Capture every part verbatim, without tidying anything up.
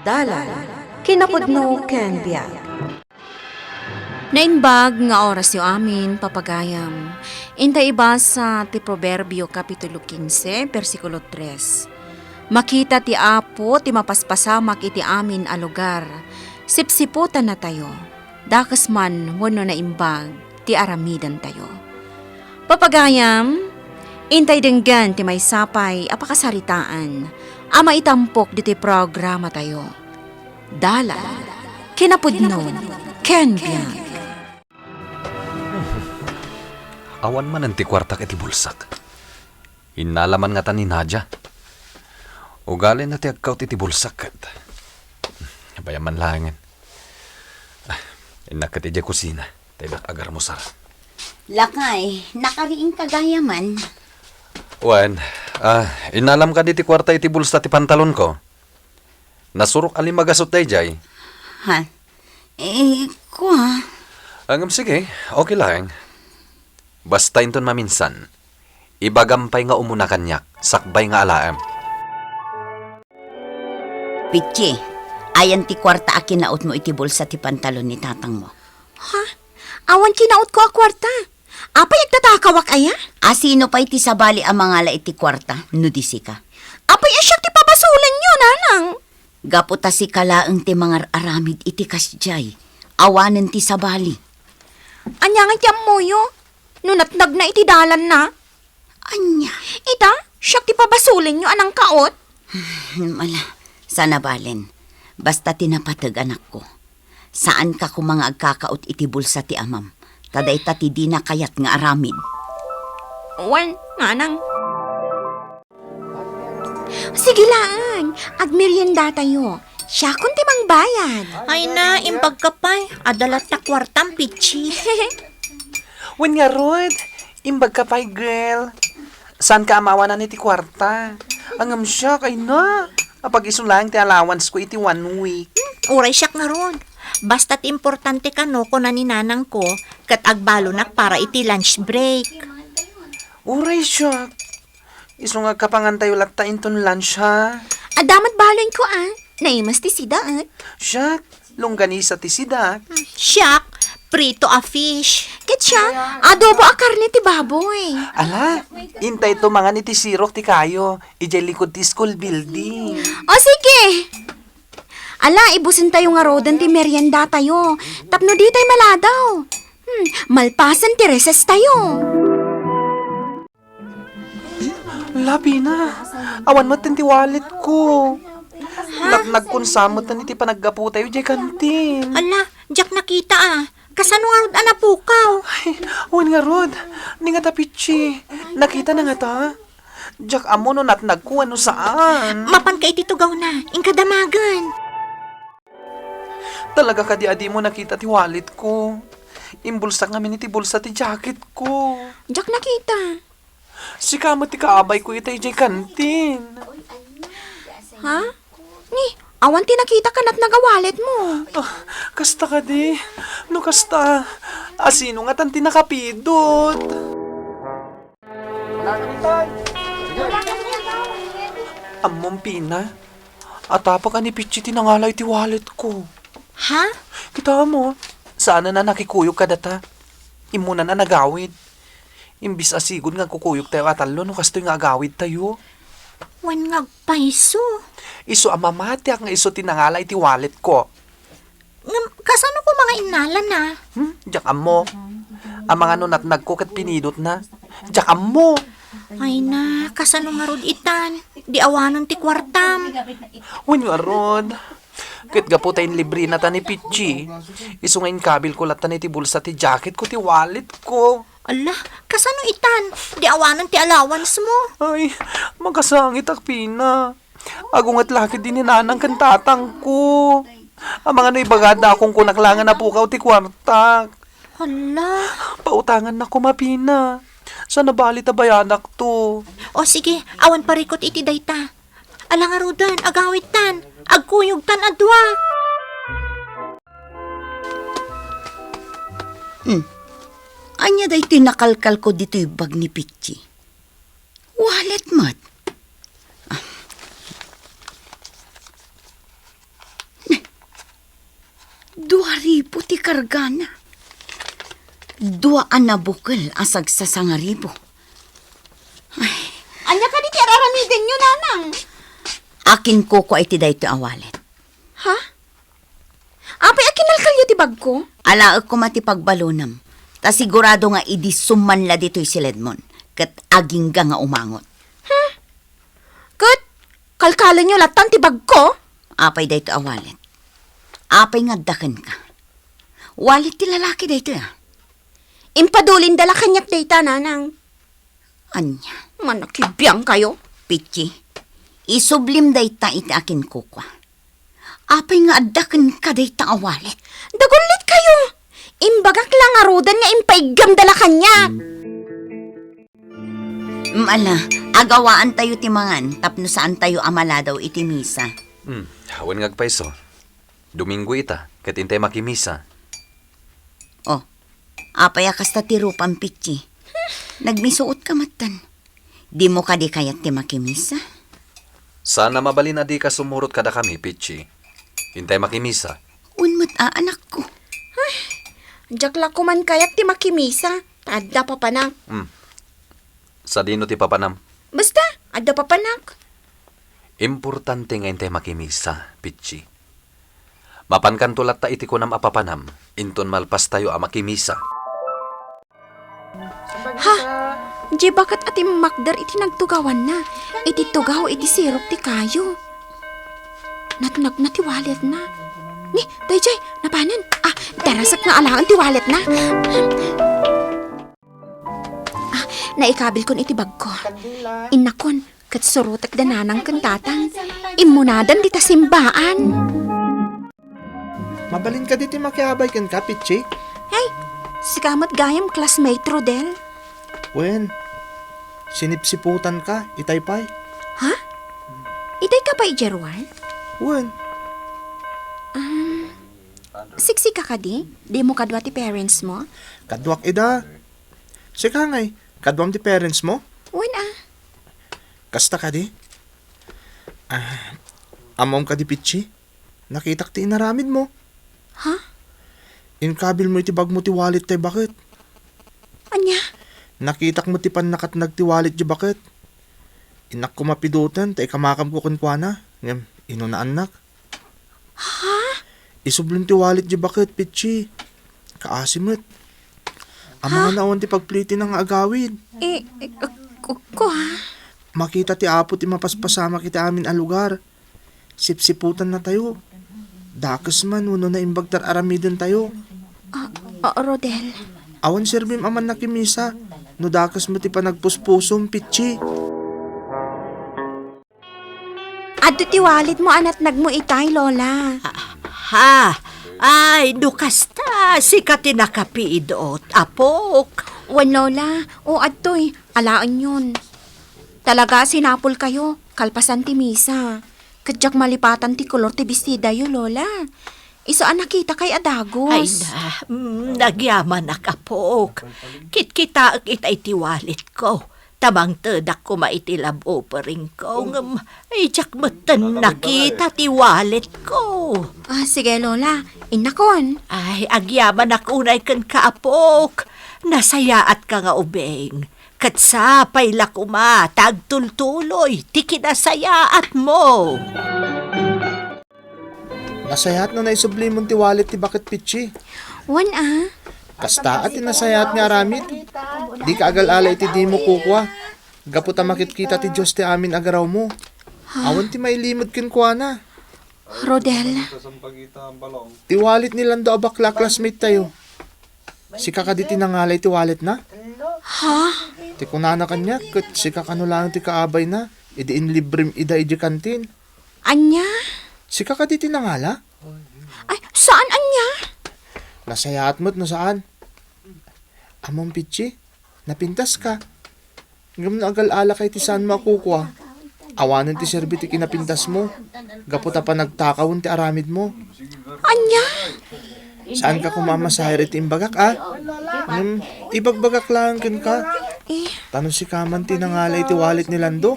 Dalan, kinapudno ken biag. Naimbag nga orasyo amin, papagayam. Inta ibasa ti Proverbio Kapitulo quince, bersikulo tres. Makita ti Apo ti mapaspasamak iti amin a lugar. Sipsiputannatayo. Dakes man wenno naimbag ti aramidantayo. Papagayam, intay denggen ti maysa pay a pakasaritaan a maitampok ditoy programatayo. Dalan, kinapudno, ken biag. Awan manen ti kuartak iti bulsak. Innala man ngata ni Nadia. Ugalina ti agkaut iti bulsak ket. Abayan man laengen. Ah, innak ket idiay kusina. Tayo nak agarmusar. Lakay, nakariingka gayaman. Wen, ah, innalam kadi ti kuarta iti bulsa ti pantalonko. Nasurok a limagasut daydiay. Ha? Eh, kua? Ngem sige, okay laeng. Basta inton maminsan, ibagam pay nga umuna kaniak, sakbay nga alaem. Pichi, ayan ti kuarta a kinautmo iti bulsa ti pantalon ni tatangmo. Ha? Awan kinautko a kuarta? Apay agtatakawak aya? A sino pay ti sabali a mangala iti kuarta, no di sika? Apay a siak ti pabasolenyo, nanang? Gapu ta sika laeng ti mangar-aramid iti kasdiay. Awanen ti sabali. Ania nga ti ammoyo? No natnagna iti dalanna? Ania? Ita, siak ti pabasolenyo a nangkaot? Ala, saan a balen. Basta ti napateg, anakko. Saanka koma nga agkakaot iti bulsa ti amam. Ta dayta ti dina kayat nga aramid. Wen, nanang. Sige laeng, agmeriendatayo. Siakon ti mangbayad. Ay na, imbagka pay. Adda latta kuartam, Pichi. Wen ngarud, imbagka pay, girl. Saanka a maawanan iti kuarta? Ngem siak, ay na. Apag-isu laeng ti allowance ko iti one week. Hmm, uray siak ngarud. Basta ti importante kano, kuna ni nanangko, ket agbalonak para iti lunch break. Uray siak. Isu nga agkapangantayo latta inton lunch, ha? Adda met baloenko, a. Naimas ti sidaek. Siak, longganisa ti sidak. Hmm, siak, prito a fish. Ket siak, adobo a karne ti baboy. Ala, intayto mangan iti sirok ti kayo, idiay likod ti school building. O, sige. Ala, ibusentayo ngaruden ti meriendatayo, tapno ditay maladaw. Hmm, malpasen ti recess tayo. Lapina, awan met ti wallet ko. Ha? Natnagkon sa met iti panaggaputayo diay kantin. Ala, diak nakita, a. Kasano ngarud a napukaw? Ay, wen ngarud. Ni ngata, Pichi. Nakitana ngata? Diak ammo no natnagko wenno saan. Mapanka iti tugawna. Inka damagen. Talaga kadi a dimo nakita ti wallet ko? Imbulsak ngamin iti bulsa ti jacket ko. Diak nakita. Sika met ti kaabayko ita idiay kantin. Ha? Ni, awan ti nakita kanat nagawalet mo. Ah, kasta kadi? No kasta, asino ngatan ti nakapidot? Ammom, Pina, atapek a ni Pichi ti nangala iti wallet ko. Ha? Kita mo, saan a nakikuyog kadata. Immunan a nagawid. Imbis a sigud nga agkukuyogtayo a tallo no kastoy nga agawidtayo. Wen nga agpayso. Isu a mamatiak nga isu ti nangala iti wallet ko. Ngem, kasano koma nga innalana? Hmm? Diak ammo. Amangan no natnagko ket pinidotna. Diak ammo. Ay na, kasano ngarud itan? Di awanon ti kuartam. Wen ngarud. Ket gapu ta inlibrinata ni Pichi, isu nga inkabilko latta iti bulsa ti jacket ko ti wallet ko. Ala, kasano itan? Di awanon ti allowance mo? Ay, makasangitak, Pina. Agunget la ketdi ni nanang ken tatangko. Amangan no ibagada a kunkunak laengen a pukaw ti kuartak. Hala. Pautangannak koma, Pina. Saan a bali ta bayanakto. O sige, awan parikut iti dayta. Ala ngaruden, agawidtan. Agkuyogtan a dua. Hmm. Ania daytoy nakalkalko ditoy bag ni Pichi? Wallet met. Ah. Dua ribu ti kargana. Dua a nabukel a sagsasangaribu. Ania kadi ti ar-aramidenyo, Nanang? Akin kukua iti daytoy a wallet. Ha? Apay a kinalkalyo ti bagko? Alaek koma ti pagbalonam. Ta sigurado nga idi summanla ditoy siledmon, ket agingga nga umangot. Hmm? Ket kalkalenyo lattan ti bagko? Apay daytoy a wallet? Apay nga adda kenka? Wallet ti lalaki daytoy, a. Impadulinda la kaniak dayta, Nanang. Ania? Manakibiangkayo. Pichi, isublim dayta iti akin kukua. Apay nga adda kenka dayta a wallet? Dagullit kayo! Imbagak la ngaruden nga impaiggamda la kaniak. Mm, ala, agawaantayo ti mangan tapno saantayo a maladaw iti misa. Hmm, wen nga agpayso. Domingo ita, ket intay makimisa. Oh, apay a kasta ti rupam, Pichi? Nagmisuot ka metten. Dimo kadi kayat ti makimisa? Saan a mabalin a dika sumurot kadakami, Pichi. Intay makimisa. Wen met a, anakko. Ay, diak la koman kayat ti makimisa. Ta adda papanak. Hmm. Sadino ti papanam? Basta, adda papanak. Importante nga intay makimisa, Pichi. Mapankanto latta iti kunam a papanam, inton malpastayo a makimisa. Ha? Di baket a timmakder iti nagtugawanna, iti tugaw iti sirok ti kayo. Natnagna ti walletna. Ni, daydiay, napanen. Ah, darasek nga alaen ti walletna. Ah, naikabilkon iti bagko. Innakon, ket surotek da nanang ken tatang. Immunadan dita simbaan. Mabalin kadi ti makiabay kenka, Pichi? Hey, sika met gayam classmate, Rodel. Wen, sinipsiputanka, itay pay. Ha? Itay ka pay, Jeruan? Wen. Um, siksika kadi? Dimo kadua ti parents mo? Kaduak ida. Sika ngay, kaduam ti parents mo? Wen a. Kasta kadi? Ah, ammom kadi, Pichi? Nakitak ti inaramid mo. Ha? Inkabil mo iti bagmo ti wallet tay baket. Ania? Nakitak mo ti pannakatnag ti wallet di baket. Innak koma piduten ta ikamakam ko kenkuana, ngem inunaannak. Ha? Isublim ti wallet di baket, Pichi. Kaasi met. Amangan awan ti pagpilitina nga agawid. Eh, eh, ku-, ku-, kua? Makita ti Apo ti mapaspasamak iti amin a lugar. Sipsiputan natayo. Dakes man wenno naimbag ti ar-aramiden tayo. Ah, ah, Rodel. Awan serbim a mannakimisa no dakes met ti panagpuspusom, Pichi. Adto ti wallet mo a natnag mo itay, Lola. Ah, ha? Ay, no kasta, sika ti nakapidot, apok. Wen, Lola. O, adtoy. Alaenyon. Talaga a sinapol kayo, kalpasan ti misa. Ket diak malipatan ti kolor ti bestidayo, Lola. Isu a nakitakay a dagos. Ay na, mm, nagyamanak, apok. Kitkitaek itay ti walletko. Ta mangtedak koma iti love offeringko, ngem ay, diak metten nakita ti walletko. Ah, sige, Lola. Innakon. Ay, agyamanak unay kenka, apok. Nasayaatka nga ubing. Ket sapay la koma ta agtultuloy ti kinasayaatmo. Nasayaat no naisublimon ti wallet ti baket, Pichi. Wen a. Kasta a ti nasayaat nga aramid. Dika agal-ala iti dimo kukua. Gapu ta makitkita ti Dios ti amin a garawmo. Ha? Awan ti mailimed kenkuana. Rodel. Ti wallet ni Lando a bakla a classmate tayo. Sika kadi ti nangala iti walletna? Ha? Ti kunana kaniak, ket sika kano laeng ti kaabayna, idi inlibrem ida idiay kantin. Ania? Sika kadi ti nangala? Ay, saan ania? Nasayaat met no saan. Ammom, Pichi, napintaska. Ngem no agal-alaka iti saanmo a kukua, awanen ti serbi ti kinapintasmo, gapu ta panagtakawen ti aramidmo. Ania? Saanka koma a masaher iti imbagak, a? Ngem ibagbagak laeng kenka. Eh. Ta no sika man ti nangala iti wallet ni Lando,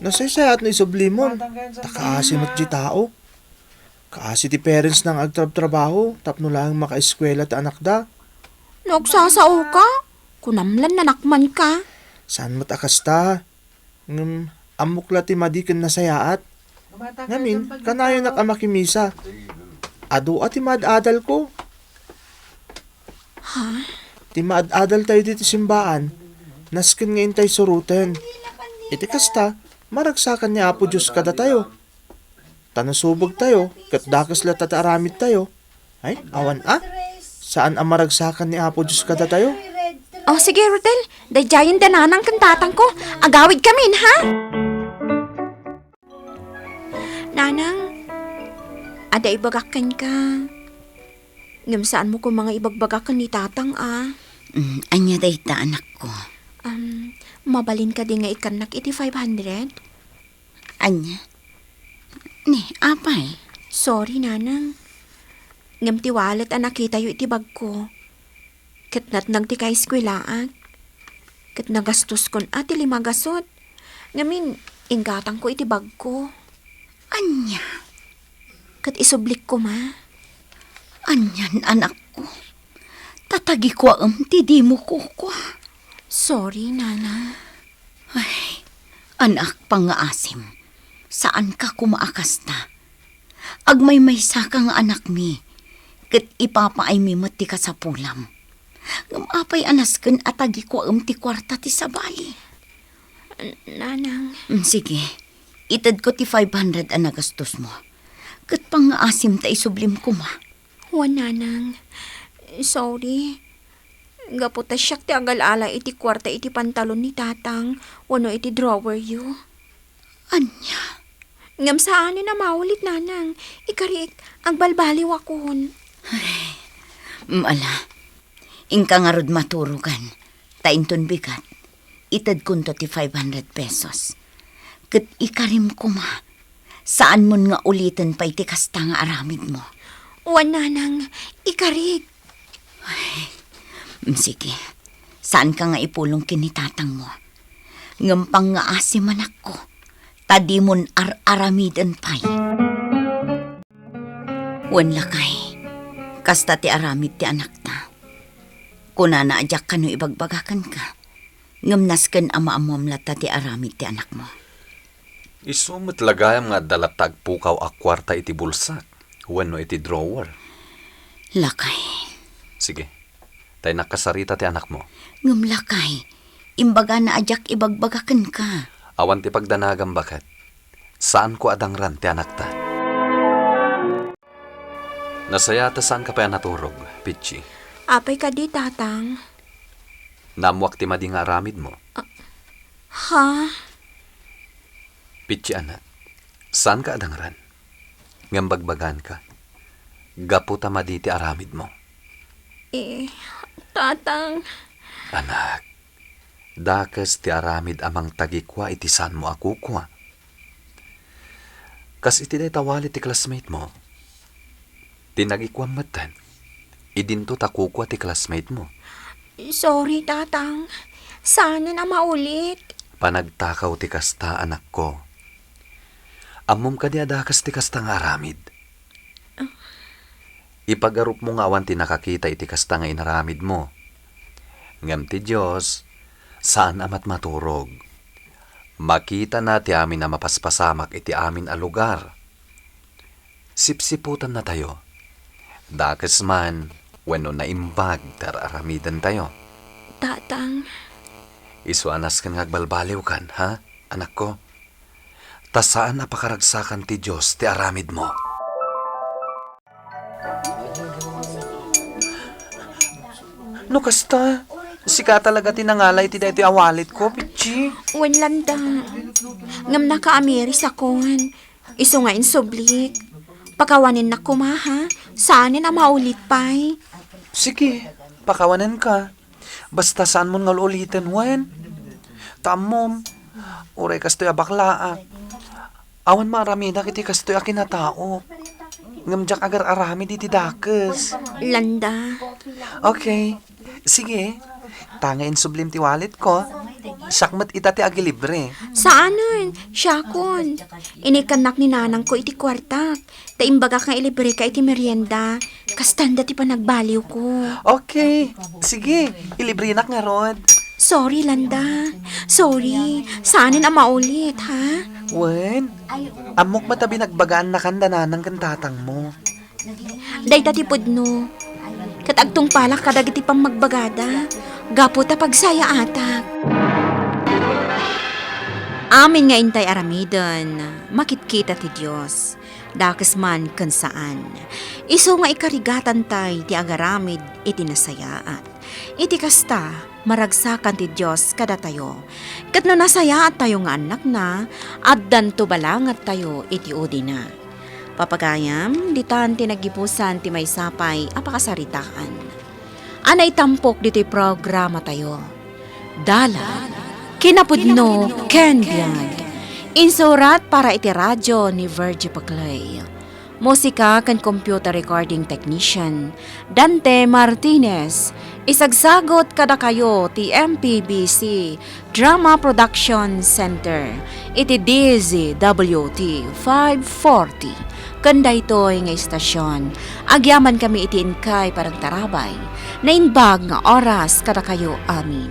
nasaysayaat no isublimon, ta kaasi met ti tao. Kaasi ti parents na nga agtrabtrabaho tapno laeng makaeskuela ti anakda. No agsasaoka, kunam lan nanakmanka. Saan met a kasta? Ngem, ammok la ti madi ken nasayaat. Ngamin, kanayonak a makimisa. Adu a ti maad-adalko. Ha? Ti maad-adaltayo ditoy simbaan, nasken nga intay suroten. Iti kasta, maragsakan ni Apo Dios kadatayo. Ta no subegtayo, ket dakes latta ti aramidtayo. Ay, awan a. Saan a maragsakan ni Apo Dios kadatayo? Oh, sige, Rodel. Daydiayen da nanang ken tatangko. Agawid kamin, ha? Nanang, adda ibagak kenka. Ngem saanmo koma nga ibagbaga ken ni tatang, a? Mm, ania dayta, anakko? Um, mabalin kadi nga ikkannak iti five hundred? Ania? Ni, apay? Sorry, nanang. Ngem ti wallet a nakitayo iti bagko. Ket natnag ti kaeskuelaak. Ket nagastoskon a ti lima gasut. Ngamin, inggatangko iti bagko. Ania? Ket isublik koma. Anian, anakko? Tatagikuaem ti dimo kukua. Sorry, Nana. Ay, anak, pangngaasim. Saanka koma a kasta. Agmaymaysaka nga anakmi, ket ipapaaymi met ti kasapulam. Ngem apay a nasken a tagikuaem ti kuarta ti sabali? N-, Nanang. Mm, sige. Itedko ti five hundred a nagastosmo. Ket pangngaasim ta isublim koma. Wen, Nanang. Sorry. Gapu ta siak ti agal-ala iti kuarta iti pantalon ni Tatang wenno iti draweryo. Ania? Ngem saanen a maulit, Nanang. Ikarik, agbalbaliwakon. Ay, mm, ala. Inka ngarud maturogan. Ta inton bigat, itedkonto ti five hundred pesos. Ket ikarim koma, saanmon nga uliten pay ti kasta nga aramidmo. Wen, Nanang, ikarik. Ay, mm, sige. Saanka nga ipulong ken ni tatangmo. Ngem pangngaasim, anakko, ta dimon ar-aramiden pay. Wen, lakay, kasta ti aramid ti anakta. Kunana a diak kano ibagbaga kenka, ngem nasken a maammoam latta ti aramid ti anakmo. Isu met la gayam nga adda latta agpukaw a kuarta iti bulsak wenno iti drawer. Lakay. Sige, ta innak kasarita ti anakmo. Ngem, lakay, imbagana a diak ibagbaga kenka. Awan ti pagdanagam, baket. Saanko a dangran ti anakta. Nasayaat ta saanka pay a naturog, Pitchi. Apay kadi, Tatang? Naammoak ti madi nga aramidmo. Ah, ha? Pitchi, anak, saanka a dangran. Ngem bagbaganka, gapu ta madi ti aramidmo. Eh, Tatang. Anak, dakes ti aramid a mangtagikua iti saanmo a kukua. Kas iti dayta wallet ti classmate-mo, ti nagikuam metten, idinto ta kukua ti classmate-mo. Sorry, Tatang. Saanen a maulit. Panagtakaw ti kasta, anakko. Ammom kadi a dakes ti kasta nga aramid? Ipagarupmo nga awan ti nakakita iti kasta nga inaramidmo. Ngem ti Dios, saan a matmaturog. Makitana ti amin a mapaspasamak iti amin a lugar. Sipsiputannatayo. Dakes man wenno naimbag ti ar-aramidentayo. Tatang. Isu a nasken nga agbalbaliwkan, ha, anakko? Ta saan a pakaragsakan ti Dios ti aramidmo. No kasta, sika talaga ti nangala iti daytoy a walletko, Pitchi. Wen, landa. Ngem nakaamirisakon. Isu nga insublik. Pakawanennak koma, ha? Saanen a maulit pay. Sige, pakawanenka. Basta saanmon nga ul-uliten, wen? Ta ammom, uray kastoy a baklaak, awan maaramidak iti kastoy a kinatao. Ngem diak agar-aramid iti dakes. Landa. Okay. Sige. Ta nga insublim ti walletko. Siak met ita ti agilibre. Saanen, siakon. Inikkannak ni nanangko iti kuartak. Ta imbagak nga ilibreka iti merienda. Kasta dayta ti panagbaliwko. Okay. Sige, ilibrenak ngarud. Sorry, Landa. Sorry. Saanen a maulit, ha? Wen, ammok met a binagbagaannakan da nanang ken tatangmo. Dayta ti pudno. Ket agtungpalak kadagiti pammagbagada. Gapu ta pagsayaatak. Amin nga intay aramiden, makitkita ti Dios. Dakes man ken saan. Isu nga ikarigatantay ti agaramid iti nasayaat. Iti kasta, maragsakan ti Dios kadatayo. Ket no nasayaattayo nga annakna, addanto balangattayo iti udina. Papagayam, ditan ti naggibusan ti maysa pay a pakasaritaan a naitampok ditoy programatayo. Dalan, kinapudno, ken biag. Insurat para iti radyo ni Virgie Paclay. Musika ken computer recording technician, Dante Martinez. Isagsagut kadakayo ti M P B C Drama Production Center iti D Z W T five forty. Ken daytoy nga istasion, agyamankami iti inkay panagtarabay. Naimbag nga oras kadakayo amin.